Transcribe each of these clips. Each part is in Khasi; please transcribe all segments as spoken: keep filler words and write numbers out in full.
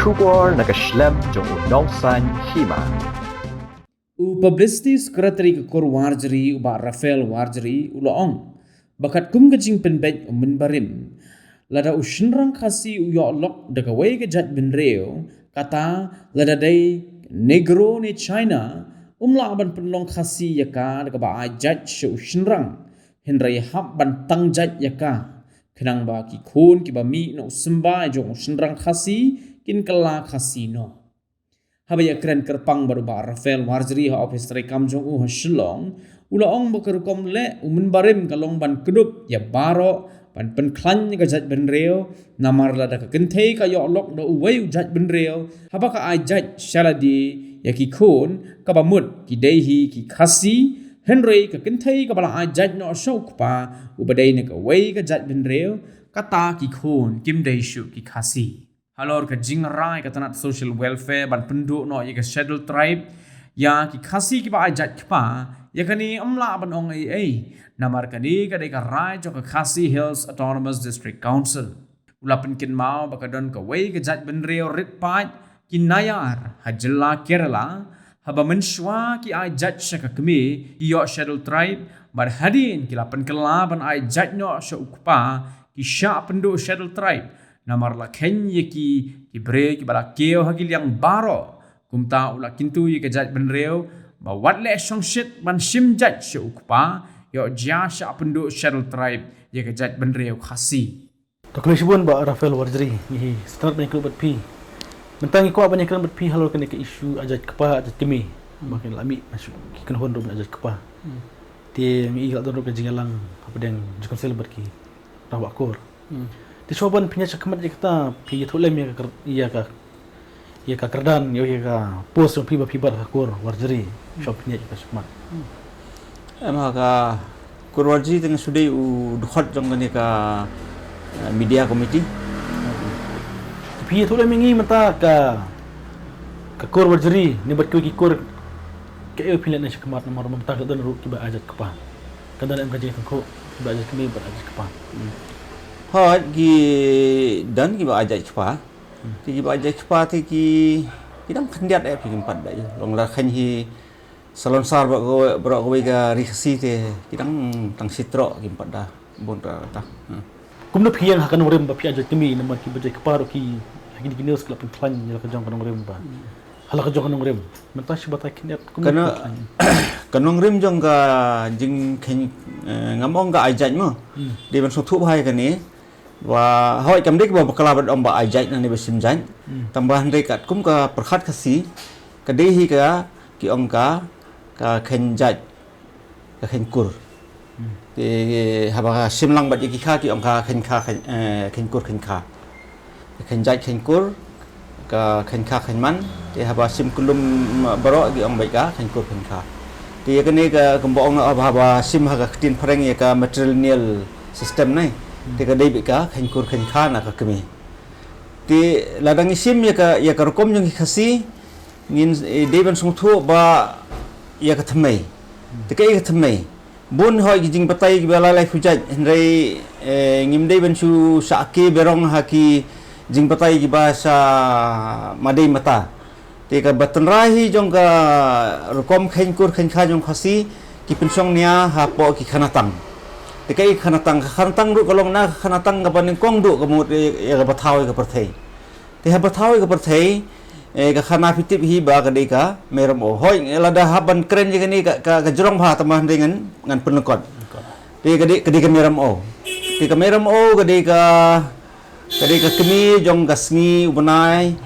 Khubor na ka shlem jong u Nongsaiñ Hima. U Publicity Secretary ka Kur Warjri, u Bah Raphael Warjri, u la ong ba katkum ka jingpynbeit u mynbarim, lada u shynrang Khasi u ïoh lok da kawei ka jaitbynriew, kata lada dei Negro ne China, um lah ban pynlong Khasi ïa ka da kaba ai jait sha u shynrang, hynrei hap ban tang jait ïa ka, khnang ba ki khun kiba mih na u symbai jong u shynrang Khasi kin kylla Khasi noh. Haba ïakren kyrpang bad u Bah Raphael Warjri ha ophis treikam jong u ha Shillong, u la ong ba ka rukom leh u mynbarim ka long ban kdup ïa baroh, ban pynkhlaiñ ïa ka jaitbynriew, namar lada ka kynthei ka ïoh lok da uwei u jaitbynriew, haba ka ai jait sha lade ïa ki khun, kaba mut ki dei hi ki Khasi, hynrei ka kynthei kaba la ai jait noh sha u kpa, uba dei na kawei ka jaitbynriew, kata ki khun kim dei shuh ki Khasi. Halor ka jingrai ka tnat Social Welfare ban pynduh noh ïa ka Scheduled Tribe ïa ki Khasi kiba ai jait kpa, ïa kane ym lah ban ong ei ei, namar kane ka dei ka rai jong ka Khasi Hills Autonomous District Council. U la pynkynmaw ba ka don kawei ka jaitbynriew rit paid, ki Nayar, ha jylla Kerala, haba mynshuwa ki ai jait sha ka kmie, ki ïoh Scheduled Tribe, bad hadien ki la pynkylla ban ai jait noh sha u kpa, ki shah pynduh Scheduled Tribe, namar la kheiñ ïa ki, ki briew kiba la kiew ha ki liang baroh. Kumta u la kyntu ïa ka jaitbynriew ba wat leh shongshit ban shim jait sha u kpa, ïoh jia shah pynduh Scheduled Tribe ïa ka jaitbynriew Khasi. To khublei shibun Bah Raphael Warjri, ngi sngewtynnat ban ïakynduh bad phi. Mynta ngi kwah ban ïakren bad phi halor kane ka issue ai jait kpa, ai jait kmie. Ba kin la mih na shu ki kynhun ruh ban ai jait kpa. Te ngi la don ruh ka jingïalang hapdeng Jong Council bad ki rangbah kur. Te shuwa ban pynïaid shakhmat ïa kata, phi ïathuh lem ïa ka, ïa ka, ïa ka kyrdan, ïa, ïa ka post jong phi ba phi bat ha ka Kur Warjri. Shuwa pynïaid ïa ka shakhmat. Em, ha ka Kur Warjri te nga shu dei u dkhot jong kane ka, eh, media committee. Phi ïathuh lem ïa ngi mynta ka, ka Kur Warjri, ne bad kiwei ki kur, kaei phi leh na shakhmat namar mynta ka don ruh kiba ai jait kpa. Ka don em ka jingtyngkhuh, kiba ai jait kmie bad ai jait kpa. Hooid, ki don kiba ai jait kpa. Te kiba ai jait kpa te ki, ki dang khyndiat eh phi kim pat da ïoh. Long la kheiñ hi salonsar baroh kawei, baroh kawei ka ri Khasi te ki dang tang shi troh kim pat da bun ra ta. Kumno phi ïeng ha ka nongrim ba phi ai jait kmie namar kiba jait kpa ruh ki, ha kine ki news ki la pynkhlaiñ ïa la ka jong ka nongrim ba. Ha la ka jong ka nongrim. Mynta shi batai khyndiat kumno phi ïeng. Ka nongrim jong ka jingkheiñ, eh, ngam ong ka ai jait mo. Dei ban sngewthuh bha ïa kane. Ba hooid kam dei kiba bakla ban ong ba ai jait nangne ba shim jait. Tangba hynrei katkum ka pyrkhat Khasi, ka dei hi ka, ki ong ka, ka kheiñ jait, ka kheiñ kur. Te haba shim lang bad ïa ki kha ki ong ka kheiñ kha, kheiñ, eh, kheiñ kur kheiñ kha. Ka kheiñ jait kheiñ kur, ka kheiñ kha kheiñ man, te haba shim kyllum baroh ki ong beit ka kheiñ kur kheiñ kha. Te ïa kane ka kumba ong haba, haba shim ha ka ktien phareng ïa ka matrilineal system ne. Te ka dei beit ka kheiñ kur kheiñ kha na ka kmie. Te lada ngi shim ïa ka, ïa ka rukom jong ki Khasi, ngin, eh, dei ban sngewthuh ba ïa ka thymmei. Te kaei ka thymmei. Bun hooid ki jingbatai kiba lai lai phew jait, hynrei, eh, ngim dei ban shu shah kiew berong ha ki jingbatai kiba sha madei mata. Te kaba tynrai hi jong ka rukom kheiñ kur kheiñ kha jong Khasi, ki pynshong nia hapoh ki khanatang. Te kaei khanatang, ka khanatang ruh ka long na ka khanatang kaba nyngkong duh ka mut ïa, ïa kaba thaw ïa ka pyrthei. Te haba thaw ïa ka pyrthei, eh, ka khana phi tip hi ba ka dei ka Mei Ram O. Hooid, lada hap ban kren ïa kane ka, ka, ka jrong bha tangba hynrei ngan, ngan pynlyngkot. Te ka dei, ka dei ka Mei Ram O. Te ka Mei Ram O ka dei ka, ka dei ka kmie jong ka sngi, u bnai,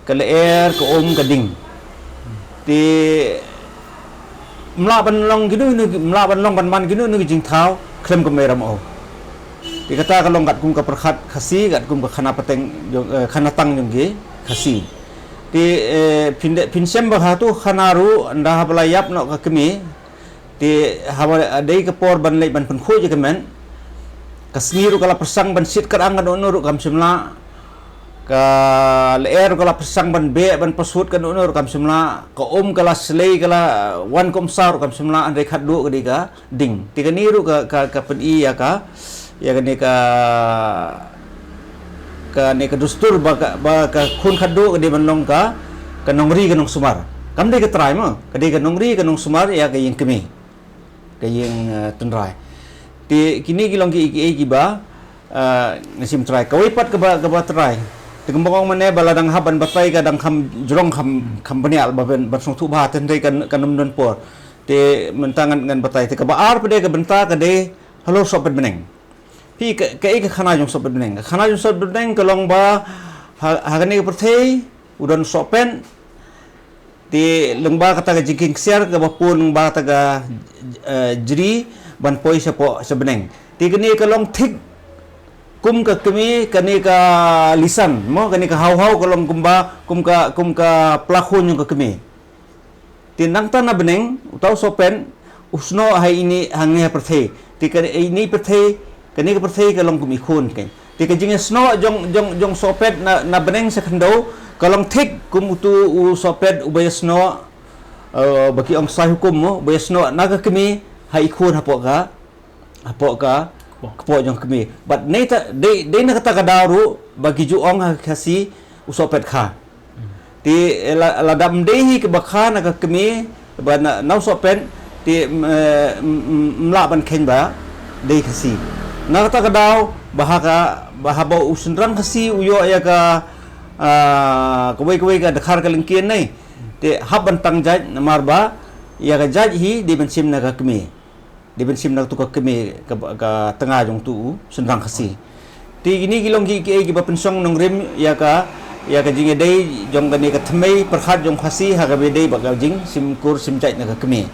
ka lyer, ka um, ka ding. Te ym lah ban long kino kino, ym lah ban long ban man kino kino ki jingthaw khlem ka Mei Ram O. Te kata ka long katkum ka pyrkhat Khasi, katkum ka khana pateng jong, eh, khanatang jong ki Khasi. Te, eh, phin de, phin shem ba ha tu khana ruh, ynda haba la ïap noh ka kmie. Te haba dei ka por ban leit ban pynkhuid ïa ka met, ka sngi ruh ka la pyrshang ban shit kyrang kano kano ruh kam shym lah. Ka lyer ruh ka la pyrshang ban beh ban pyrshut kano kano ruh kam shym lah. Ka um ka la shlei ka la wan ka umsaw ruh kam shym lah, hynrei khatduh ka dei ka ding. Te kane ruh ka, ka, ka pyni ïa ka, ïa kane ka, Kane ka dustur ba ka, ba ka khun khadduh ka dei ban long ka, ka nongri ka nongsumar. Kam dei ka trai mo, ka dei ka nongri ka nongsumar ïa ka ïing kmie, ka ïing, eh, tynrai. Te kine ki long ki, ki, kiba, eh, nga shim trai. Kawei pat kaba, kaba trai. Te kumba ong mynne ba la dang hap ban batai ka dang kham jrong, kham, kham bniah ba ban, ban sngewthuh bha, te hynrei kan, kan ym don por. Te mynta ngan, ngan batai. Te kaba ar pat de ka bynta ka dei halor sohpet bneng. Phi, ka, kaei ka khana jong sohpet bneng? Ka khana jong sohpet bneng ka long ba ha, ha kane ka pyrthei u don sohpet. Te lyngba kata ka jingkieng ksiar kaba pun lyngba kata ka, eh, jri ban poi shapoh sha bneng. Te kane ka long thik kum ka kmie, kane ka lisan mo, kane ka hawhaw ka long kumba, kum ka, kum ka pla khun jong ka kmie. Te nangta na bneng uta u sohpet u snoh ha ine, hangne ha pyrthei. Te ka ine i pyrthei, kane ka pyrthei ka long kum i khun, kan. Te ka jingïasnoh jong, jong, jong sohpet na, na bneng sha khyndew ka long thik kum utu u sohpet uba ïasnoh, eh, ba ki ong sai hukum mo, uba ïasnoh na ka kmie ha i khun hapoh ka, hapoh ka kpoh jong ka kmie. Bad neita, dei, dei na kata ka daw ruh ba ki ju ong ha Khasi u sohpet kha. Te, eh, la, lada ym dei hi kaba kha na ka kmie ba na, na u sohpet, te, mm, eh, mm, mm, ym lah ban kheiñ ba dei Khasi. Na kata ka daw ba ha ka, ba haba u shynrang Khasi u ïoh ïa ka, ah, kawei kawei ka dkhar ka lyngkien ne, te hap ban tang jait namar ba ïa ka jait hi dei ban shim na ka kmie. Dei ban shim na katu ka kmie ka, ka tnga jong utu u shynrang Khasi. Te kine ki long ki, kiei kiba pynshong nongrim ïa ka, ïa ka jingïadei jong kane ka thymmei pyrkhat jong Khasi ha kaba ïadei bad ka jingshim kur shim jait na ka kmie.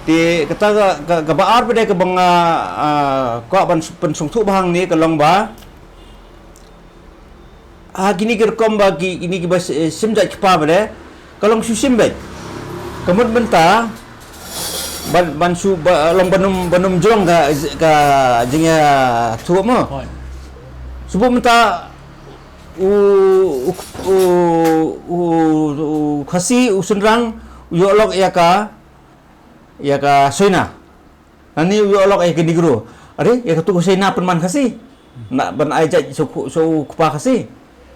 Te kata ka, ka, kaba ar pat de kaba nga, ah, kwah ban pynsngewthuh bha hangne ka long ba ha kine ki rukom ba ki, kine kiba sh-, eh, shim jait kpa ba de ka long shu shim beit. Ka mut mynta ban, ban shu ba, long ban ym, ban ym jrong ka, ka jingïathuh mo. Hooid. Shu buh mynta u, u, u, u, u Khasi u shynrang u ïoh lok ïa ka, ïa ka Soina. Lane u ïoh lok ïa ka Negro. Are, ïa katu ka Soina pynman Khasi. Na ban ai jait sha u, sha u kpa Khasi.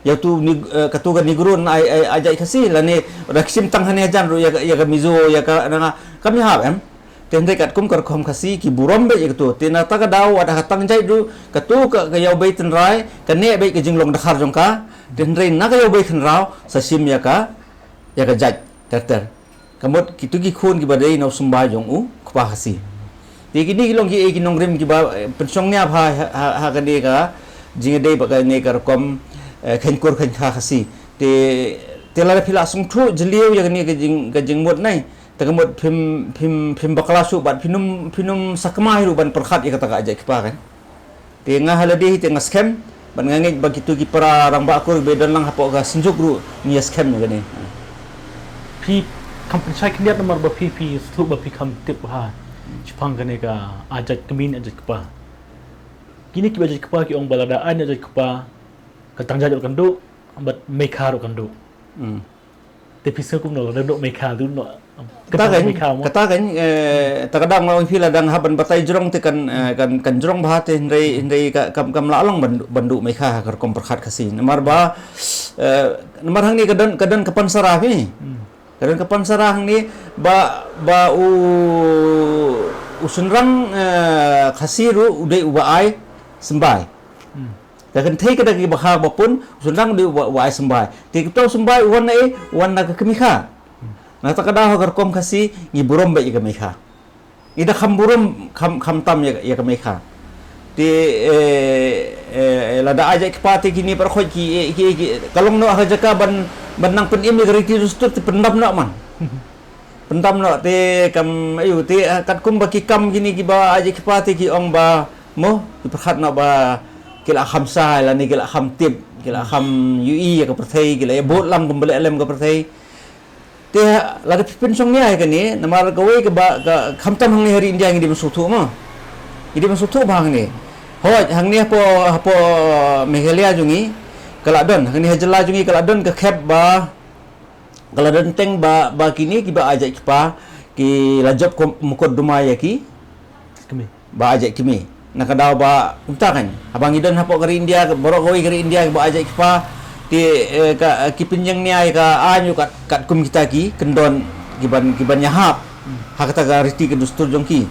Ïa tu ni, eh, katu ka Negro na ai, ai, ai jait Khasi. Lane da ki shim tang hangne hajan ruh ïa ka, ïa ka Mizo, ïa ka nanga. Kam ïahap em. Te hynrei katkum ka rukom Khasi ki burom beit ïa katu. Te na kata ka daw wat ha ka tang jait ruh katu ka, ka ïawbei tynrai ka neh beit ka jinglong dkhar jong ka. Te hynrei na ka ïawbei khynraw sa shim ïa ka, ïa ka jait ter ter. Ka mut kitu ki khun kiba dei na u symbai jong u kpa Khasi. Te kine ki long kiei ki nongrim kiba, eh, pynshong nia bha ha, ha, ha kane ka jingïadei bad kane ka rukom, eh, kheiñ kur kheiñ kha Khasi. Te, te lada phi la sngewthuh jylliew ïa kane ka jing, ka jingmut nai. Te ka mut phim, phim, phim bakla shuh bad phin ym, phin ym sakma hi ruh ban pyrkhat ïa kata ka jait kpa kan. Te nga ha lade hi te nga skhem, bad nga ngeit ba kitu ki para rangbah kur ba don lang hapoh ka Synjuk ruh ngi ïa skhem ïa kane. Phi kham pynshai khyndiat namar ba phi, phi sngewthuh ba phi kham tip bha shaphang kane ka ai jait kmie ai jait kpa. Kine kiba ai jait kpa ki ong ba lada ai jait kpa ka tang jait ruh kan duh, bad meikha ruh kan duh. Hmm. Te phi sngew kumno, lada duh meikha, duh noh. Kata kan, kata kan, eh, ta ka dang ong phi lada nga hap ban batai jrong te kan, eh, kan, kan jrong bha te hynrei, hynrei ka, kam, kam lah long ban, ban duh meikha ha ka rukom pyrkhat Khasi. Namar ba, eh, namar hangne ka don, ka don ka pansara phi. Hmm. Ka don ka pansara hangne ba, ba u, u shynrang, eh, Khasi ruh u dei uba ai symbai. Hmm. Ka kynthei ka da kiba kha ba pun, u shynrang dei uba, uba ai symbai. Te uta u symbai u wan na ei, u wan na ka kmie kha. Na kata ka daw ha ka rukom Khasi ngi burom beit ïa ka mei kha. Ngi da kham burom kham, kham tam ïa, ïa ka mei kha. Te, eh, eh, lada ai jait kpa te kine para khot ki, eh, ki, ki, ka long noh ha ka jaka ban, ban nang pynim ïa ka riti dustur te pyndam noh man. Pyndam noh te kam, ayu, te, ah, katkum ba ki kam kine kiba ai jait kpa te ki ong ba mo, ki pyrkhat noh ba ki la kham shai lane ki la kham tip, ki la kham ïohi ïa ka pyrthei, ki la ïa bud lang kumba leh lem ka pyrthei. Te lada phi pynshong nia ïa kane, namar kawei kaba, ka, khamtam hangne ha ri India ngi dei ban sngewthuh mo. Ngi dei ban sngewthuh ba hangne. Hooid, hangne hapoh, hapoh Meghalaya jong ngi ka la don, hangne ha jylla jong ngi ka la don ka khep ba, ka la don teng ba, ba kine kiba ai jait kpa ki la jop ko mukotduma ïa ki. Kmie. Ba ai jait kmie. Na ka daw ba kumta kan, haba ngi don hapoh ka ri India, baroh kawei ka ri India kiba ai jait kpa, te, eh, ka, eh, ki pynjngai ka aiñ kat, katkum kita ki kyndon kiban, kiban ïahap ha kata ka riti ka dustur jong ki.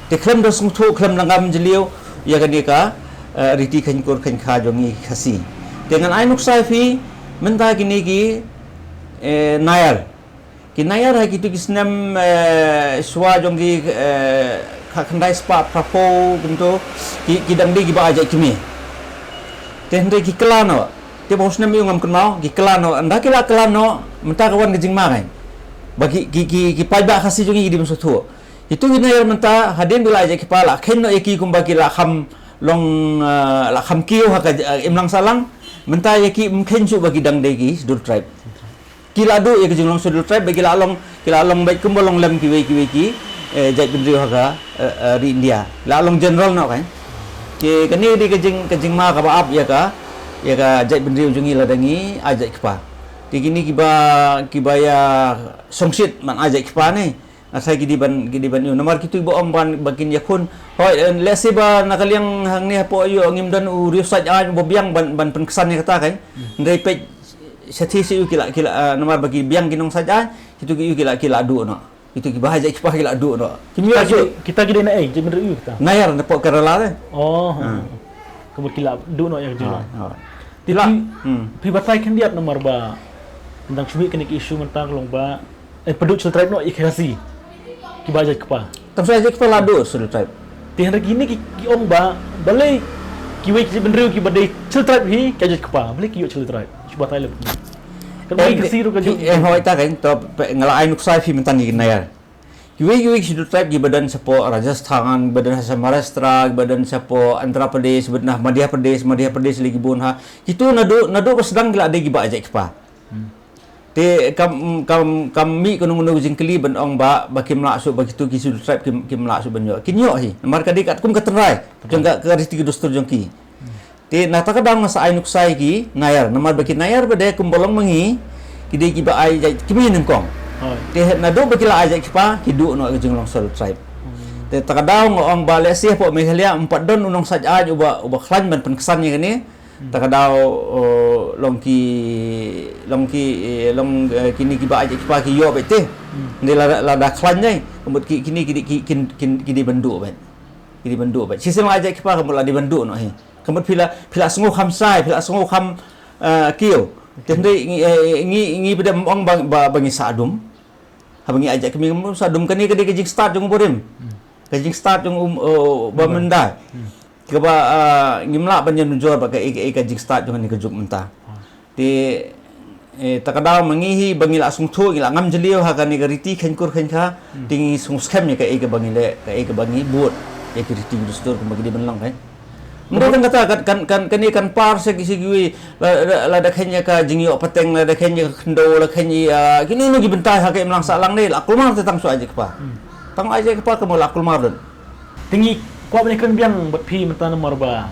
Te khlem da sngewthuh, khlem da ngam jylliew ïa kane ka, eh, riti kheiñ kur kheiñ kha jong ngi Khasi. Te ngan ai nuksa ïa phi mynta kine ki, eh, Nayar. Ki Nayar ha kitu ki snem, eh, shuwa jong ki, eh, kha khyndai spah phra phew kumto, ki, ki dang dei kiba ai jait kmie. Te hynrei ki kylla noh. Te ba u snem ïa u ngam kynmaw, ki kylla noh. Ynda ki la kylla noh, mynta ka wan ka jingma kan. Ba ki, ki, ki, ki paidbah Khasi jong ngi ki dei ban sngewthuh. Kitu ki Nayar mynta hadien ba ki la ai jait kpa, la kheiñ noh ïa ki kumba ki la kham long, eh, la kham kiew ha ka, eh, imlang sahlang. Mynta ïa ki ym kheiñ shuh ba ki dang dei ki Scheduled Tribe. Ki la duh ïa ka jinglong Scheduled Tribe, ba ki la long, ki la long beit kumba long lem kiwei kiwei ki, eh, jaitbynriew ha ka, eh, eh, ri India. La long general noh kan. Te kane dei ka jing, ka jingma kaba ap ïa ka, ïa ka jaitbynriew jong ngi lada ngi ai jait kpa. Te kine kiba, kiba ïa shongshit ban ai jait kpa ne. Nga sa ki dei ban, ki dei ban ïoh. Namar kitu ba ong ban, ba kin ïakhun. Hooid, eh, lehse ba na ka liang hangne hapoh ïoh ngim don u riewsait aiñ uba biang ban, ban pynksan ïa kata kan. Hynrei peit shathie sha ïoh ki la, ki la, eh, namar ba ki biang ki nongsait aiñ, kitu ki ïoh ki la, ki la duh noh. Kitu kiba ai jait kpa ki la duh noh. Kim ïoh shuh. Kita ki dei na ei, jaitbynriew ïoh kita. Nayar napoh Kerala te. Oh. Kumba ki la duh noh ïa ka jinglong. Hooid, hooid. Te phi, hmm, phi batai khyndiat namar ba tang shu mih kane ka issue mynta ka long ba, eh, pynduh Scheduled Tribe noh ïa ki Khasi kiba ai jait kpa. Tang shu ai jait kpa la duh Scheduled Tribe. Te hynrei kine ki, ki ong ba balei kiwei ki jaitbynriew kiba dei Scheduled Tribe hi ki ai jait kpa, balei ki ïoh Scheduled Tribe. Shu batai lem. Kan eh, ba ki Khasi ruh ka jait, eh, hooid ta kan, to, nga la ai nuksa ïa phi mynta kine ki Nayar. Kiwei kiwei ki Scheduled Tribe kiba don shapoh Rajasthan, kiba don sha Maharashtra, kiba don shapoh Andhra Pradesh, kiba don ha Madhya Pradesh, Madhya Pradesh lei ki bun ha. Kitu naduh, naduh ba sdang ki la dei kiba ai jait kpa. Hmm. Te kam, kam, kam mih kano kano ka jingkylli ban ong ba, ba kim lah shuh ba kitu ki Scheduled Tribe kim, kim lah shuh ban ïoh. Kin ïoh hi. Namar ka dei katkum ka tynrai jong ka, ka riti ka dustur jong ki. Hmm. Te na kata ka daw nga sa ai nuksa ïa ki Nayar, namar ba ki Nayar ba dei kumba long ma ngi, ki dei kiba ai jait kmie nyngkong. Hooid. Te naduh ba ki la ai jait kpa, ki duh noh ka jinglong Scheduled Tribe. Hmm. Te kata ka daw nga ong ba lehse hapoh Meghalaya ym pat don u nongsait aiñ uba, uba khlaiñ ban pynksan ïa kane. Hmm. Kata ka daw, oh, long ki, long ki, eh, long, eh, kine kiba ai jait kpa ki ïoh beit te. Hmm. Hynrei lada, lada khlaiñ dei, ka mut ki, kine ki, ki, ki, ki, ki dei ban duh beit. Ki dei ban duh beit. Shisien la ai jait kpa ka mut la dei ban duh noh hi. Ka mut phi la, phi la sngew kham shai, phi la sngew kham, eh, kiew. Te hynrei ngi, eh, ngi, ngi pat ym ong ba, ba, ba ngi sah dum. Haba ngi ai jait kmie ngi sah dum, kane ka dei ka jingstad jong u barim. Hmm. Ka jingstad jong u, eh, u ba myndai. Hmm. Kaba, eh, ngim lah ban ïanujor bad kaei kaei ka jingstad jong kane ka juk mynta. Ah. Te, eh, kata ka daw ma ngi hi ba ngi la sngewthuh, ngi la ngam jylliew ha kane ka riti kheiñ kur kheiñ kha, hmm, te ngi sngewskhem ïa kaei kaba ngi leh, kaei kaba ngi bud ïa ki riti ki dustur kumba ki dei ban long, eh. Ym dei tang kata, kan, kan, kan, kane kan par sha ki, sha kiwei, la, la, lada kheiñ ïa ka jingïoh pateng, lada kheiñ ïa ka khyndew, la kheiñ ïa kino kino ki bynta ha ka imlang sahlang ne, la kulmar te tang shu ai jait kpa. Hmm. Tang ai jait kpa kumba la kulmar don. Te ngi kwah ban ïakren biang bad phi mynta namar ba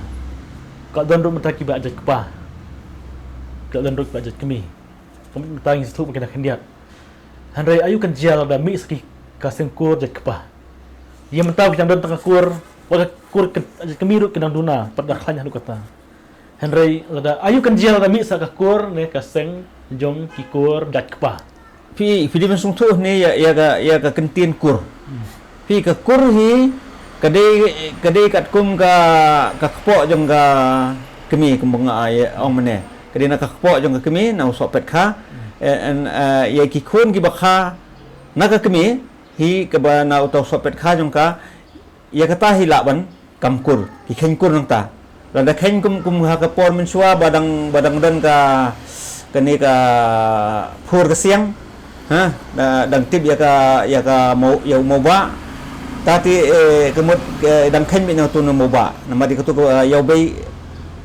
ka don ruh mynta kiba ai jait kpa. Ka don ruh kiba ai jait kmie. Ka mynta ngi sngewthuh ba ki dang khyndiat. Hynrei aïu kan jia lada mih sa ki ka seng kur jait kpa. Ïa mynta ki dang don tang ka kur, wat ka kur ka jait kmie ruh ki dang duna, pat da khlaiñ haduh katta. Hynrei lada aïu kan jia lada mih sa ka kur ne ka seng jong ki kur jait kpa. Phi, phi dei ban sngewthuh ne ïa, ïa ka, ïa ka kyntien kur. Hmm. Phi, ka kur hi ka dei, ka dei katkum ka, ka kpoh jong ka kmie kumba nga ai ong mynne. Ka dei na ka kpoh jong ka kmie na u sohpet kha. Hmm. Eh, en, eh, ïa ki khun kiba kha na ka kmie hi kaba na uta u sohpet kha jong ka. Ïa kata hi lah ban kam kur, ki kheiñ kur nangta. Lada kheiñ kum, kum ha ka por mynshuwa ba dang, ba dang don ka, kane ka phur ka siang. Ha, da, dang tip ïa ka, ïa ka maw, ïa u mawbah. Ta te, eh, ka mut, eh, dang kheiñ beit na utu u mawbah. Namar ïa katu ka, eh, ïa u bei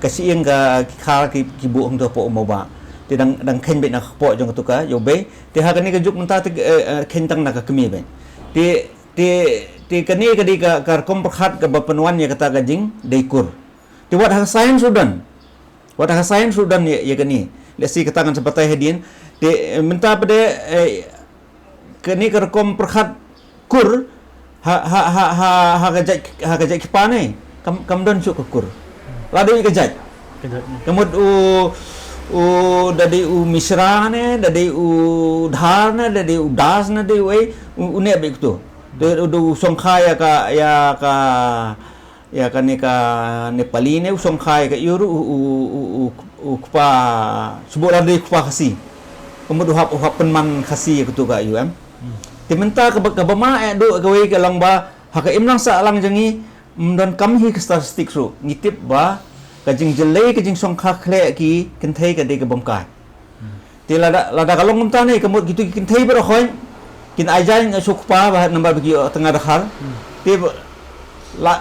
ka shyieng ka, ki khar ki, ki buh hangto hapoh u mawbah. Te dang, dang kheiñ beit na ka kpoh jong katu ka, ïa u bei. Te ha kane ka juk mynta te, eh, eh, kheiñ tang na ka kmie beit. Te Te, te kane ka dei ka, ka rukom pyrkhat kaba pynwan ïa kata ka jingdei kur. Te wat ha ka science ruh don. Wat ha ka science ruh don ïa, ïa kane. Lehse kata ngan sa batai hadien. Te, eh, mynta pat de, eh, kane ka rukom pyrkhat kur ha, ha, ha, ha, ha ka jait, ha ka jait kpa ne. kam, kam don shuh ka kur. La dei ka jait. Ka jait, hmm. Ka mut u, u da dei u Mishra ne, da dei u Dhar ne, da dei u Das ne, da dei u ei, u, u ne bik tu. Da, da u shongkha ïa ka, ïa ka, ïa kane ka Nepali ne, u shongkha ïa ka ïuru, u, u, u, u, u kpa, shu buh la dei kpa Khasi. Ka mut u hap, u hap pynman Khasi ïa ka tu ka ïu em. Hmm. Te mynta kaba, kaba ma eh duh kawei ka long ba, ha ka imlang sahlang jong ngi, ym don kam hi ka statistik ruh. Ngi tip ba, ka jingjyllei ka jingshongkha khleh ki kynthei ka dei ka bym kai. Te lada, lada ka long kumta ne, ka mut kitu ki kynthei baroh khoit, kin ai jaiñ sha u kpa ba namar ba ki ïoh tnga dkhar. Hmm. Te ba, la,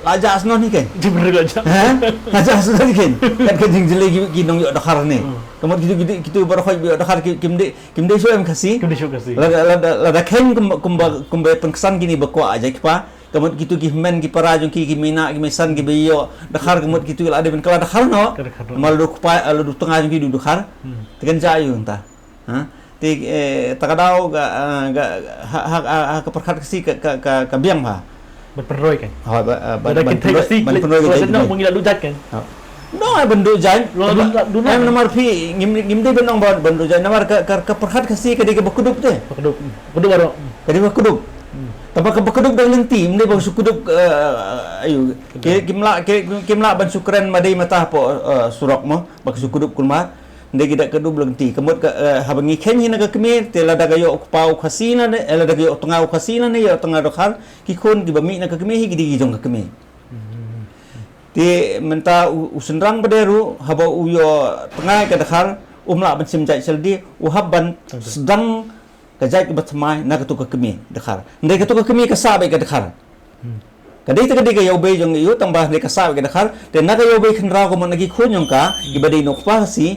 la jah snon hi kein. Jim ri la jah. Ha? La jah snon hi kein. Kat ka jingjyllei ki, ki nongïoh dkhar ne. Hmm. Ka mut kitu, kitu, kitu baroh khoit ba ïoh dkhar ki, kim dei, kim dei shuh em Khasi. Kim dei shuh Khasi. Lada, lada, lada kheiñ kum, kumba, kumba pynksan kine ba kwah ai jait kpa. Ka mut kitu ki hynmen ki para jong ki, ki mei nah, ki mei san, kiba ïoh dkhar, ka mut kitu la dei ban kylla dkhar noh. Kylla dkhar noh. Namar la dei u kpa, la dei u tnga jong ki u dei u dkhar. Hmm. Te kan jia aïu nangta. Ha? Te, eh, ta ka daw ka, eh, ka, ha, ha, ha, ha ka pyrkhat Khasi ka, ka, ka, ka biang bha. Ban pynroi kein. Ha, ba, eh, ban, lada ban kynthei pynroi, Khasi, ban pynroi ka jait. Ngi la duh jait kein. Ha. Nong ai ban duh jait. Lo, lo, lo, em, namar phi ngim, ngim dei ban ong ban, ban duh jait. Namar ka, ka, ka pyrkhat Khasi ka dei kaba kdup te. Ba kdup. Kdup baroh. Ka dei ba kdup. Hmm. Tangba kaba kdup dang lynti, ym dei ba shu kdup, eh, aïu. Kdup. Ki, kim lah, ki, kim lah ban shu kren ma dei mata hapoh, eh, surok mo, ba shu kdup kulmar. Ym dei ki da kdup lynti. Ka mut ka, eh, haba ngi kheiñ hi na ka kmie, te lada ka ïoh u kpa u Khasi lane, eh, lada ka ïoh u tnga u Khasi lane, ïoh u tnga dkhar, ki khun kiba mih na ka kmie hi ki dei ki jong ka kmie. Hmm. Te mynta u, u shynrang ba dei ruh, haba u ïoh tnga ïa ka dkhar, um lah ban shim jait sha lade, u hap ban sdang ka jait kaba thymmai na katu ka kmie dkhar. Hynrei katu ka kmie ka sah beit ka dkhar. Hmm. Ka dei te ka dei ka ïoh bei jong u tang ba hynrei ka sah beit ka dkhar. Te na ka ïoh bei khynraw ka mut na ki khun jong ka, kiba dei nongkpa Khasi,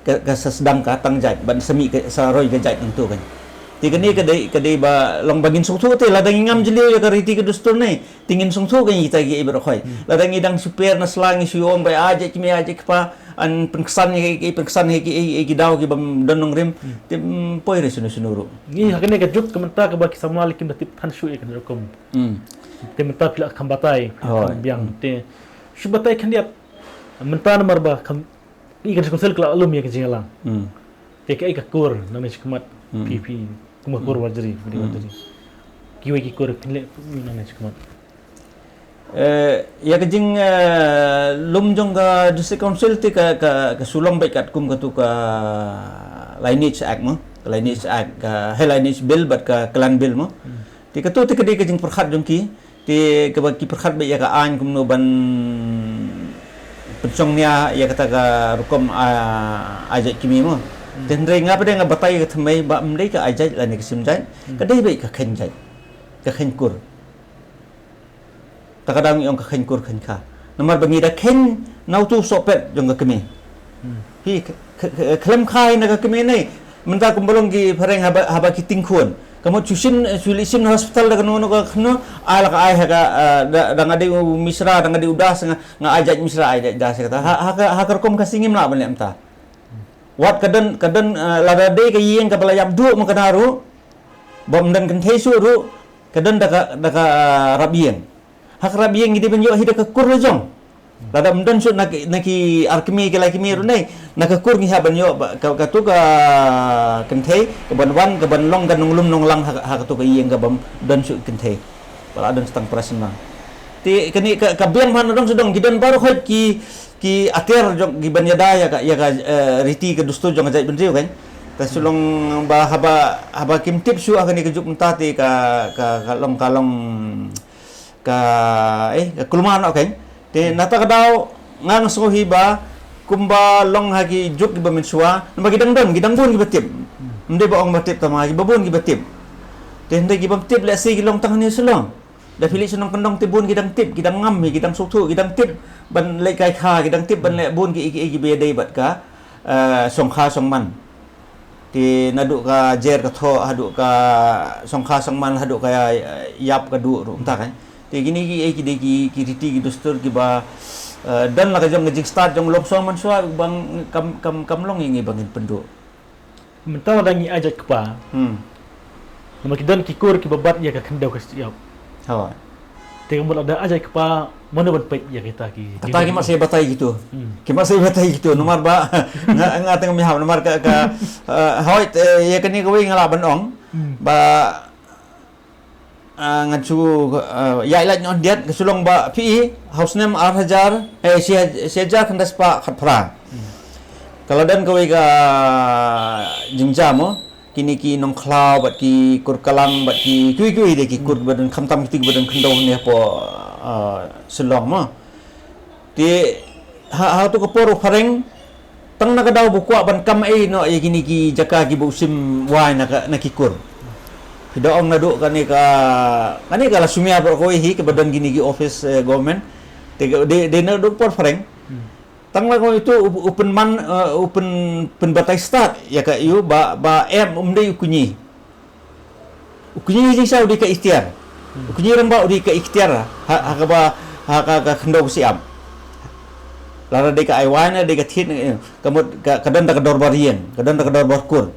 ka, ka sa sdang ka tang jait, ban sa mih ka, sa roi ka jait nangtu kan. Te kane ka dei, ka dei ba long ba ngin sngewthuh te lada ngi ngam jylliew ïa ka riti ka dustur ne. Te ngin sngewthuh kein kita kiei baroh khoit. Hmm. Lada ngi dang shu per na sla ngi shu ong ba ai jait kmie ai jait kpa, yn pynksan ïa ki, pynksan ïa ki, ïa ki daw kibym don nongrim. Hmm. Te, mm, poi re shano shano ruh. Ngi ha kane ka juk ka mynta kaba ki samla lei kim da tip than shuh ïa kane rukom. Hmm. Te mynta phi la kham batai, hooid, kham biang. Hmm. Te shu batai khyndiat. Mynta namar ba kham, i kan council ka la lum ïa ka jingïalang. Hmm. Te kaei ka kur nangne shakhmat, hmm, phi, phi, kum ka kur, hmm, Warjri, phi, hmm, Warjri. Kiwei ki kur phin leh nangne shakhmat. Eh, ïa ka jing, eh, lum jong ka District Council te ka, ka, ka shu long beit katkum katu ka Lineage Act mo, ka Lineage Act, ka, eh, Lineage Bill bad ka Clan Bill mo. Hmm. Te katu te ka dei ka jingpyrkhat jong ki, te kaba ki pyrkhat beit ïa ka aiñ kumno ban pynshong nia ïa kata ka rukom, ah, ai jait kmie mo. Hmm. Te hynrei nga pat nga batai ïa ka thymmei ba ym dei ka ai jait lane ka shim jait. Hmm. Ka dei beit ka kheiñ jait. Ka kheiñ kur. Ta ka dang ong ka kheiñ kur kheiñ kha. Namar ba ngi da kheiñ na utu u sohpet jong ka kmie. Hmm. Hi, k-, k-, k-, khlem kha hi na ka kmie ne. Mynta kumba long ki phareng haba, haba ki tieng khun. Ka mut shu shim, shu leit shim na hospital da kano kano ka khno, ai la ka ai ha ka, eh, da, da nga dei u Mishra, da nga dei u Das, nga, nga ai jait Mishra, ai jait Das kata. Ha, ha ka, ha ka rukom Khasi ngim lah ban leh mynta. Wat ka don, ka don, eh, lada dei ka ïing kaba la ïap duh ma ka na ruh, bym don kynthei shuh ruh, ka don da ka, da ka, eh, rap ïing. Ha ka rap ïing ngi dei ban ïoh hi da ka kur la jong. Lada ym don shuh na ki, na ki ar kmie ki lai kmie ruh ne, na ka kur ngi hap ban ïoh ba, ka, katu ka kynthei, ka ban wan, ka ban long ka nonglum nonglang ha, ha katu ka ïing kabym don shuh kynthei. Ba la don tang para shynrang. Te kane ka, ka biang bha na dong sha dong, ki don baroh khoit ki, ki atiar jong ki ban ïada ïa ka, ïa ka, eh, riti ka dustur jong ka jaitbynriew kan. Te shu long ba haba, haba kim tip shuh ha kane ka juk mynta te ka, ka, ka long, ka long, ka, eh, ka kulmar noh kan. Te na ta ka daw nga nga sngew hi ba kumba long ha ki juk kiba mynshuwa, namar ki dang don, ki dang bun kiba tip. Ym dei ba ong ba tip tang ma, kiba bun kiba tip. Te hynrei kibym tip lehse ki long tang hangne Shillong. Da phi leit sha nongkyndong te bun ki dang tip, ki dang ngam hi, ki dang sngewthuh, ki dang tip ban leit kai kha, ki dang tip ban leh bun kiei kiei kiba ïadei bad ka, eh, shongkha shongman. Te naduh ka jer ka thoh, haduh ka shongkha shongman, haduh ka, eh, ïap ka duh ruh, mynta kan. Te kine kiei ki dei ki, ki riti ki dustur kiba, eh, don la ka jong ka jingstad jong u longshuwa manshuwa bang kam, kam, kam long ïa ngi ba ngin pynduh. Mynta lada ngi ai jait kpa. Hmm. Namar ki don ki kur kiba bat ïa ka khyndew ka shyiap. Hooid. Te ka mut lada ai jait kpa, Mano ban peit ïa kita ki, kata ki mat sa batai kito. Hmm. Ki mat sa batai kito, namar ba nga, nga teng mi hap, namar ka, ka, eh, hoi, eh, ïa kane kawei nga lah ban ong. Hmm. Ba, ah, ngan shu, ah, ïa lait noh diat, ka shu long ba phi, ha u snem ar hajar, eh, shi haj-, shi hajar khyndai spah khatphra. Hmm. Ka la don kawei ka jingjia mo, kine ki nongkhlaw bad ki kur kalang bad ki kiwei kiwei de ki kur ba don khamtam kiti ba don khyndew ne hapoh, ah, Shillong mo. Te ha, ha tu ka por u phareng tang na ka daw ba u kwah ban kam ei noh ïa kine ki jaka ki ba u shim wai na ka, na ki kur. Phi da ong naduh kane ka, kane ka la sumia baroh kawei hi kaba don kine ki office, eh, government. Te ka, de, de naduh ka por phareng. Hmm. Tang la kawei tu u, u pynman, eh, u pyn, pynbatai stad ïa ka ïa u ba, ba em um dei u kñi. U kñi jingshisha u dei ka ikhtiar. Hmm. U kñi rangbah u dei ka ikhtiar. Ha, ha kaba, ha ka, ka khyndew ka shyiap. Lada dei ka aiwai ne, dei ka thied ne, eh, ka mut ka, ka don da ka dorbar ïing, ka don da ka dorbar kur.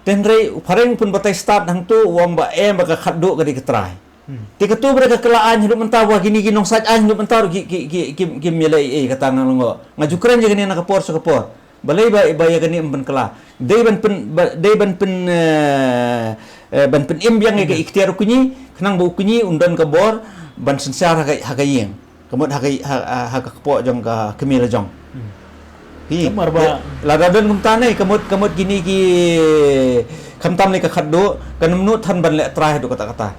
Te hynrei u phareng u pynbatai stad hangtu u ong ba em ba ka khatduh ka dei ka trai. Hmm. Te katu ba dei ka kylla aiñ haduh mynta ba kine ki nongsait aiñ haduh mynta ruh ki, ki, ki, kim, kim ïaleh ei ei kata nga long. Nga ju kren ïa kane na ka por sha ka por. Balei ba, ba ïa kane ym pynkylla. Dei ban pyn, ba, dei ban pyn, eh, eh, ban pynim biang ïa ka ikhtiar u kñi, khnang ba u kñi un don ka bor ban synshar ha ka, ha ka ïing. Ka mut ha ka, ha, ha, ha ka kpoh jong ka kmie la jong. Hmm. Hi. Namar ba, eh, lada don kumta ne, ka mut, ka mut kine ki khamtam ne ka khatduh, kan ym nud than ban leh trai haduh katta katta.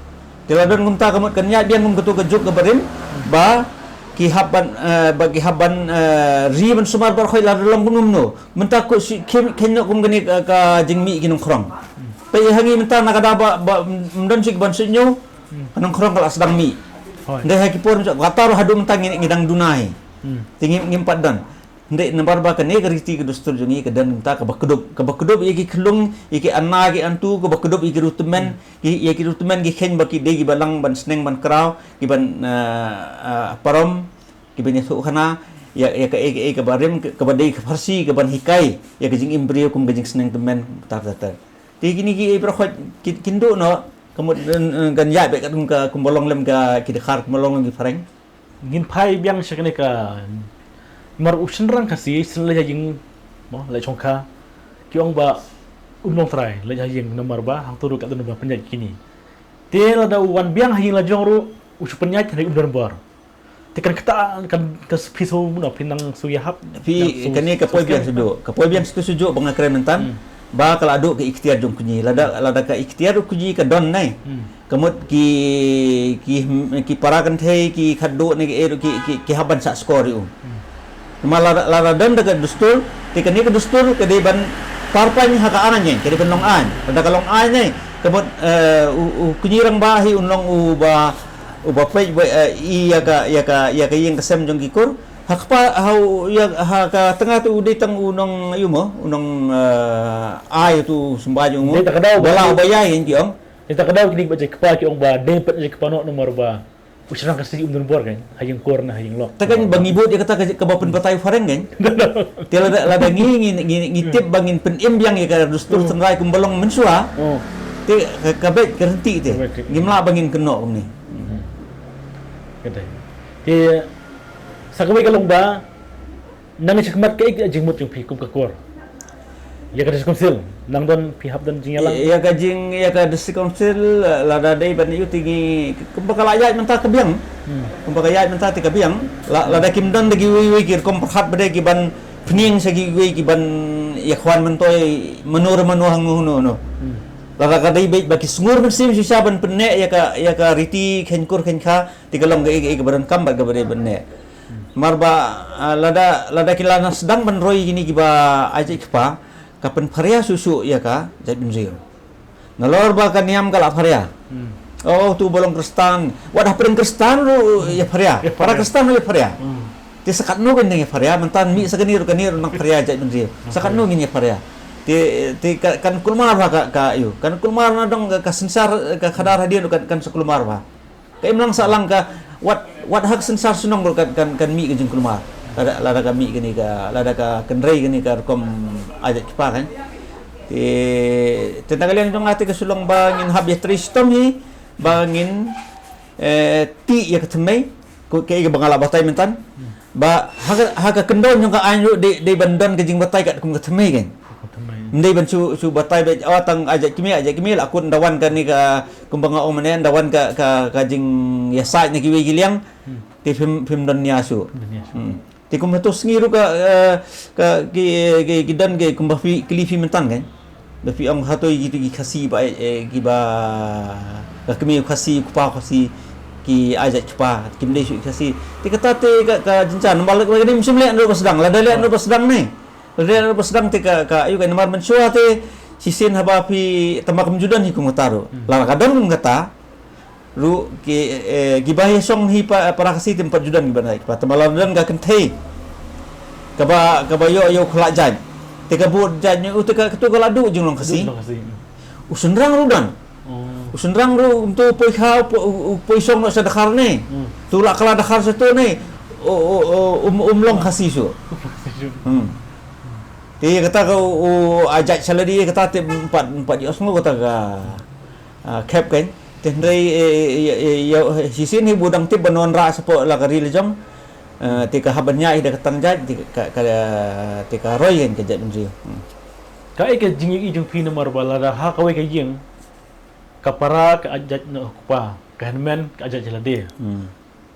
Te lada don kumta ka mut kan ïaid biang kum katu ka juk kaba rim, ba ki hap ban, eh, ba ki hap ban, eh, ri ban sumar baroh khoit lada long kumno kumno. Mynta ko shi, khein, khein noh kum kane ka, ka jingmih ki nongkhrong. Peit ha ngi mynta na ka daw ba, ba, ym don shi ban suidñiew, hmm, ka nongkhrong ka la sdang mih. Hooid. Hynrei ha ki por mynta, kata ruh haduh mynta ngi, ngi dang duna hi. Hmm. Te ngim, ngim pat don. Hynrei namar ba kane ka riti ka dustur jong ngi ka don mynta kaba kdup, kaba kdup ïa ki khyllung, ïa ki anna, ïa ki antu, kaba kdup ïa ki rutemen, hmm, ki, ïa ki rutemen ki kheiñ ba ki dei kiba lang ban sneng ban kraw, kiban, eh, eh, parom, kiban ïathuh khana, ïa, ïa kaei kaei kaba rim, kaba dei ka pharshi, kaban hikai ïa ka jingim briew kum ka jingsneng tymmen, ter ter ter. Te kine kiei baroh khoit kin, kin duh noh, ka mut, eh, eh, kan ïaid beit kat kum ka, kumba long lem ka, ki dkhar, kumba long lem ki phareng. Ngin phai biang sha kane ka, namar u shynrang Khasi, shen leit ha ïing, mo, leit shongkha, ki ong ba, um long trai, leit ha ïing, namar ba, hangto ruh ka don ba pynïaid kine. Te lada u wan biang ha ïing la jong ruh, u shu pynïaid, hynrei um don bor. Te kan kata, kan, kan phi shu, mo, phi nang shu ïahap, phi, nang shu, kane ka poi biang shu shuh, ka poi biang shu shuh ba nga kren mynta. Hmm. Ba ka la duh ka ikhtiar jong u kñi. Lada, lada ka ikhtiar u kñi ka don ne. Hmm. Ka mut ki, ki, ki para kynthei, ki khatduh ne ki, ki, ki, ki hap ban sah skor ïa u. Hmm. Namar lada, lada don da ka dustur, te kane ka dustur ka dei ban parpaiñ ha ka aiñ ne, ka dei ban long aiñ. Lada ka long aiñ ne, ka mut, eh, u, u kñi rangbah hi un long uba, uba peit, uba, eh, ïa ka, ïa ka, ïa ka ïing ka sem jong ki kur. Ha kpa, ha u, ïa, ha ka tnga te u dei tang u nong, ïa mo, u nong, eh, ai tu symbai jong u. Dei ta ka daw ba la ba ïa ïeng ki ong. Dei ta ka daw kine ba jait kpa ki ong ba dei peit jait kpa noh namar ba u shynrang Khasi um don bor kan, ha ïing kor ne ha ïing lok. Ta kan ba ngi bud ïa kata ka, kaba pynbatai u phareng kan. Te lada, lada ngi, ngi, ngi, ngi tip ba ngin pynim biang ïa ka dustur, hmm, tynrai kumba long mynshuwa. Oh. Te ka, ka beit ka rynti te. Ka beit. Ngim lah ba ngin kynnoh kumne. Hmm. Ka dei. Te sa kawei ka long ba nang shakhmat kaei ka jingmut jong phi kum ka kur? Ïa ka District Council, nang don phi hap don jingïalang? Ïa ka jing, ïa ka District Council, eh, lada dei ban ïa u te ngi, kumba ka la ïaid mynta ka biang. Hmm. Kumba ka ïaid mynta te ka biang. La, lada kim don da kiwei kiwei ki rukom pyrkhat ba dei kiban pynïeng sha kiwei kiban ïakhwan myntoi mano re mano hangno hangno. Hmm. Lada ka dei beit ba ki sngur mynsiem shisha ban pynneh ïa ka, ïa ka riti kheiñ kur kheiñ kha, te ka long kaei kaei kaba donkam bad kaba dei ban neh. Namar ba, ah, lada, lada ki la nang sdang ban roi kine kiba ai jait kpa, ka pynpharia shuh shuh ïa ka jaitbynriew. Nalor ba ka niam ka la pharia. Hmm. Oh, tu ba long Khristan. Wat hapdeng Khristan ruh ïa pharia. Ïa pharia. Para Khristan ruh ïa pharia. Hmm. Te sa katno ngin ïa pharia, mynta mih sa kane ruh kane ruh nang pharia jaitbynriew. Sa katno ngin ïa pharia. Te, te ka, kan kulmar ha ka, ka ïa u. Kan kulmar na dong ka, ka synsar, ka khadar hadien ruh kan, kan sa kulmar ba. Ka imlang sahlang ka, wat, wat ha ka synsar shnong ruh kan, kan, kan mih ka jingkulmar. Lada, lada ka mih kane ka, lada ka kynrei kane ka rukom ai jait kpa kan. Te, te na ka liang jong nga te ka shu long ba ngin hap ïatrei shitom hi, ba ngin, eh, tih ïa ka thymmei, Kaei kaba nga lah batai mynta, ba ha ka, ha ka kyndon jong ka aiñ ruh dei, dei ban don ka jingbatai katkum ka thymmei, kan. Ym dei ban shu, shu batai ba, oh, tang ai jait kmie, ai jait kmie, la kut ynda wan kane ka, kumba nga ong mynne, ynda wan ka, ka, ka jingïasaid na kiwei ki liang, te phim, phim don nia shuh. Te kum hato sngi ruh ka, eh, ka ki, ki, ki don ki kumba phi kylli phi mynta, kan. Ba phi ong hato ïa ki, ki Khasi ba, eh, kiba ka kmie Khasi, u kpa Khasi, ki ai jait kpa, kim dei shuh ki Khasi. Te kata te ka, ka jingjan, namar lada ym shym leh, naduh ba sdang, lada leh naduh ba sdang ne. Lada leh naduh ba sdang te ka, ka, aïu, ka namar mynshuwa te shisien haba phi, tang ba kam ju don hi kum kata ruh. Lada ka don kum kata ruh, ki, eh, kiba ïashong hi pa, para Khasi te ym pat ju don kiba na, kiba, tang ba la don ka kynthei kaba, kaba ïoh ïa u khlad jait. Te ka bud jait ne u te ka, tu ka la duh jinglong Khasi. U shynrang ruh don. U shynrang ruh, um, tu poi kha, u po-, u, u poi shong noh sha dkhar ne. Tu la kylla dkhar sha tu ne. U, u, u, um, um long Khasi shuh. Hmm. Te kata ka u, u ai jait sha lade, kata te ym pat, ym pat ïohsngew kata ka, ah, khep, kan. Te hynrei, eh, eh, eh, eh, shisien hi ba u dang tip ban wanrah shapoh la ka ri la jong. Eh, te ka hap ban ïaid da ka tang jait, te ka, ka, te ka roi, kan, ka jaitbynriew. Hmm. Kaei ka jingïohi jong phi namar ba lada ha kawei ka ïing, ka para ka ai jait na u kpa, ka hynmen ka ai jait sha lade. Hmm.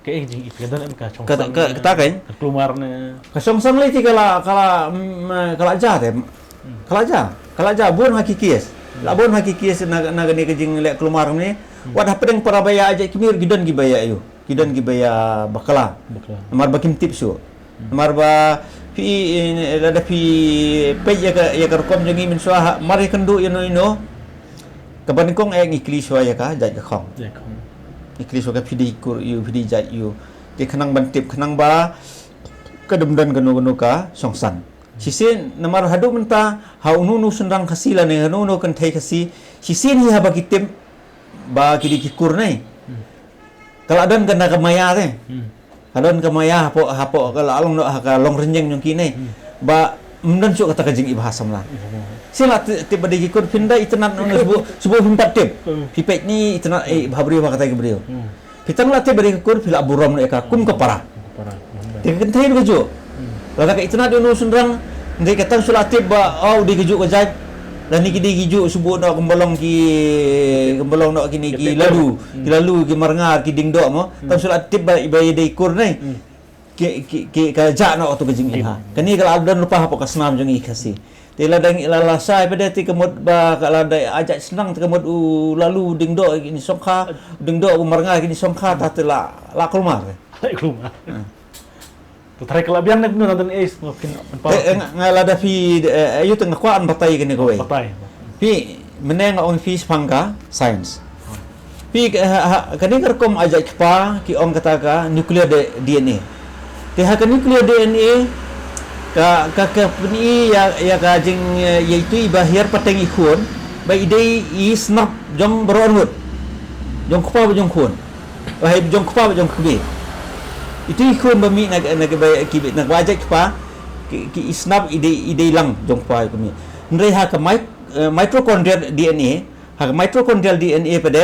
Kaei ka jingïohi phi, ka don em ka shong sang, ka, ka, kata, kan? Ka kulmar ne. Ka shong sang lei te ka la, ka la, mm, ka la jia te. Ka la jia, ka la jia bun ha ki case. La bun ha ki case na, na kane ka jingleh kulmar ne. Wat hapdeng para ba ïa ai jait kmie ruh ki don kiba ïa ïoh. Ki don kiba ïa bakla. Bakla. Namar ba kim tip shuh. Namar ba phi, eh, lada phi peit ïa ka, ïa ka rukom jong ngi mynshuwa ha, mar ïakynduh ïano ïano, kaba nyngkong eh ngi kylli shuwa ïa ka jait ka khong. Jait ka khong. Ngi kylli shuwa ka phi dei kur ïa u, phi dei jait ïa u. Te khnang ban tip, khnang ba ka dum don kano kano ka shong sang. Shisien namar haduh mynta ha uno uno u shynrang Khasi lane ha uno uno u kynthei Khasi, shisien hi haba ki tip ba ki dei ki kur ne. Ka la don ka na ka maya te. Ka don ka maya hapoh, hapoh ka la long noh ha ka longrynïeng jong ki ne. Ba ym don shuh kata ka jingïeit ba ha samla. Shisien la tip, tip ba dei ki kur, phin da itynnad noh shuh, shuh phim pat tip. Phi peit ne itynnad, eh, bha briew, bha katai ka briew. Phi tang la tip ba dei ka kur, phi la burom noh ïa ka kum ka para. Te ka kynthei ruh kajuh. Lada ka itynnad ïa uno u shynrang, hynrei ka tang shu la tip ba, oh, u dei kajuh ka jait. Lane ki dei kajuh, shu buh noh kumba long ki, kumba long noh kine ki lalu, ki lalu, ki marngar, ki diengdoh mo. Tang shu la tip ba, ba ïa dei kur ne. Ki, ki, ki, ka jah noh tu ka jingïeit ha. Kane ka la don lypa hapoh ka snam jong ngi Khasi. Te lada ngi la, la shai pat te ka mut ba ka lada ai jait shynrang te ka mut u lalu diengdoh kine shongkha, diengdoh u marngar kine shongkha, ta te la, la kulmar. La kulmar. To trai ka la biang ne kumno nangta, eh, nga phin, phin pa. Eh, eh, nga, nga lada phi, eh, ïa u te nga kwah ban batai kane kawei. Batai. Phi, mynne nga ong phi shaphang ka science. Phi, eh, ha, ha, kane ka rukom ai jait kpa ki ong kata ka nuclear D-, D N A. Te ha ka nuclear D N A ka, ka, ka pyni ïa, ïa ka jing, eh, ïa itu i ba hiar pateng i khun ba i dei i snap jong baroh arngut. Jong kpa bad jong khun. Ba hai jong kpa bad jong kmie. Itu i khun ba mih na, na, na ba ki, na ba jait kpa ki, ki i snap i dei, i dei lang jong kpa kmie. Hynrei ha ka mi-, eh, mitochondrial D N A, ha ka mitochondrial D N A pat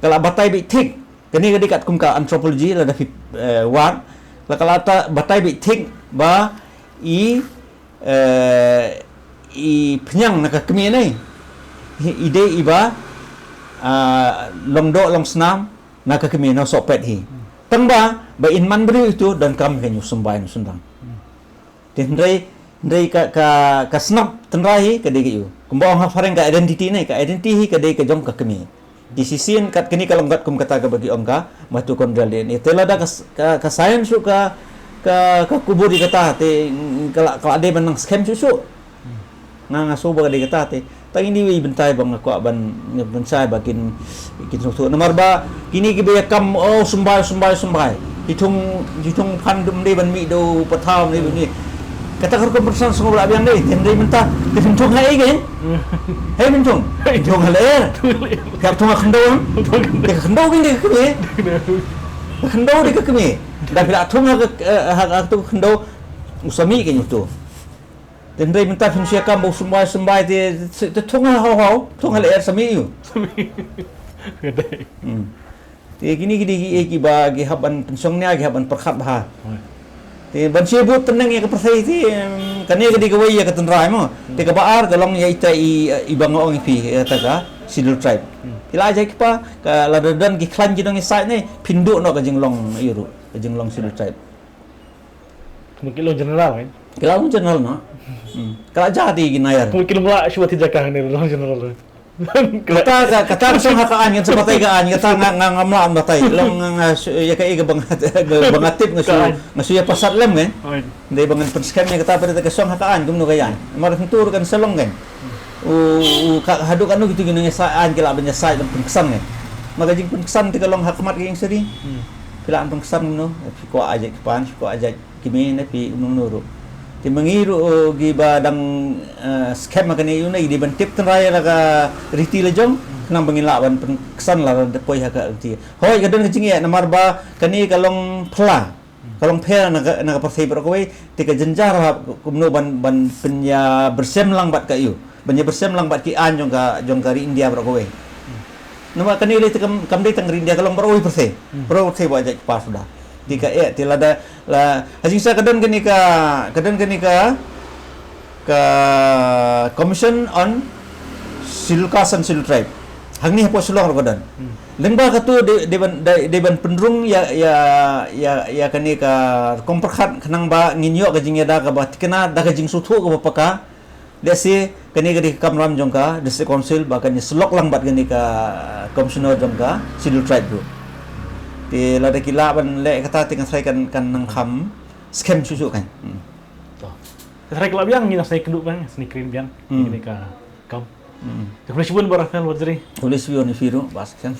ka la batai beit thik. Kane ka dei katkum ka anthropology lada phi, eh, wad. La ka la ta batai beit thik ba i, eh, i phniang na ka kmie ne. I, i dei i ba, ah, long doh long snam na ka kmie, na u sohpet hi. Tang ba, ba in man briew itu donkam ka ñiewsumbai ñiewsynrang. Te hynrei, hynrei ka, ka, ka snap tynrai hi ka dei ka ïu. Kumba ong ha phareng ka identity ne, ka identity hi ka dei ka jong ka kmie. Te shisien kat kane ka long katkum kata kaba ki ong ka mitochondrial D N A. Te lada ka s-, ka, ka science ruh ka, ka, ka kubur ïa kata, te, mm, ka la, ka la dei ban nang skhem shuh shuh. Nga, nga sngew ba ka dei kata te. Tang ine iwei i bynta ba nga kwah ban, ban shai ba kin, kin sngewthuh. Namar ba kine kiba ïa kam, oh, sumbai, sumbai, sumbai. Ki thung, ki thung phan ym dei ban mih da u pathai, ym dei ban mih. Kata ka rukom pyrshang sngewbha biang dei, te ym dei mynta. Te phin thung ha ei kein? Hei, phin thung. Phin thung ha lyer. Phi hap thung ha khyndew. Te ka khyndew kein dei ka kmie. Ka khyndew dei ka kmie. Da phi la thung ha ka, eh, ha, ha ka khyndew, u sa mih kein uto. Te hynrei mynta phin shu ïa kam ba u sumbai, sumbai te, te thung ha haw haw, thung ha lyer sa mih ïu. Sa mih. Ka dei. Hmm. Te kine ki dei ki, eh, kiba ki hap ban pynshong nia, ki hap ban pyrkhat bha. Te ban shu bud tneng ïa ka pyrthei te, em, kane ka dei kawei ïa ka tynrai mo. Te kaba ar ka long ïa ita i, i ba nga ong ïa phi, ïa kata ka Scheduled Tribe. Ki la jai ki pa, ka la da don ki khlaiñ ki nongïasaid ne, pynduh noh ka jinglong ïa ruh, ka jinglong Scheduled Tribe. Kumno ki long general kan? Ki la long general noh. Hmm. Ka la jia te ki naiar. Kumno ki long la shuwa ti jaka ne long general. Kata ka, kata ka shong ha ka aiñ, kan sa batai ka aiñ, kata nga, nga, ngam lah batai. Long nga, nga shu, ïa ka, ïa ka ba nga, ba nga tip nga shu, nga shu ïa pasat lem kan. Dei ba ngan pynskhem ïa kata, ba dei ka shong ha ka aiñ kumno ka ïa. Namar hyntur kan sa long kan. U, u ka, haduh katno kitu ki nongïasaid aiñ ki lah ban ïasaid ban pynksan kan. Ma ka jingpynksan te ka long ha khmat ka ïing sari. Phi lah ban pynksan kumno, phi kwah ai jait kpan, phi kwah ai jait kmie ne phi kumno kumno ruh. Te ma ngi ruh, oh, kiba dang, eh, skhem ha kane ïa u ne, ki dei ban tip tynrai la ka riti la jong, khnang ba ngin lah ban pynksan lada poi ha ka riti. Hooid ka don ka jingeh namar ba kane ka long phylla. Ka long pher na ka, na ka pyrthei baroh kawei, te ka jynjar hap kumno ban, ban pynïabyrshem lang bad ka ïa u. Ban ïabyrshem lang bad ki aiñ jong ka, jong ka ri India baroh kawei. Namar kane lei te kam, kam dei tang ri India, ka long baroh kawei pyrthei. Baroh kawei pyrthei ba jait kpa suda. Te ka eh, te lada, la, ha jingshai ka don kane ka, ka don kane ka, ka Commission on Scheduled Caste and Scheduled Tribe. Hangne hapoh Shillong ruh ka don. Lyngba katu dei, dei ban, dei, dei ban pynrung ïa, ïa, ïa, ïa kane ka rukom pyrkhat khnang ba ngin ïoh ka jingïada kaba thikna da ka jingsngewthuh kaba paka. Lehse kane ka dei ka kamram jong ka District Council ba kan ïasyllok lang bad kane ka Commissioner jong ka Scheduled Tribe ruh. Te lada ki lah ban leh kata te nga tharai kan, kan nang kham skhem shuh shuh kan. Hmm. To. Te tharai ka la biang ngi nang snei kynduh biang, snei kren biang. Hmm. Kane ka kam. Hmm. Te khublei shibun Bah Raphael Warjri. Khublei shibun ïa phi ruh Bah Skhem.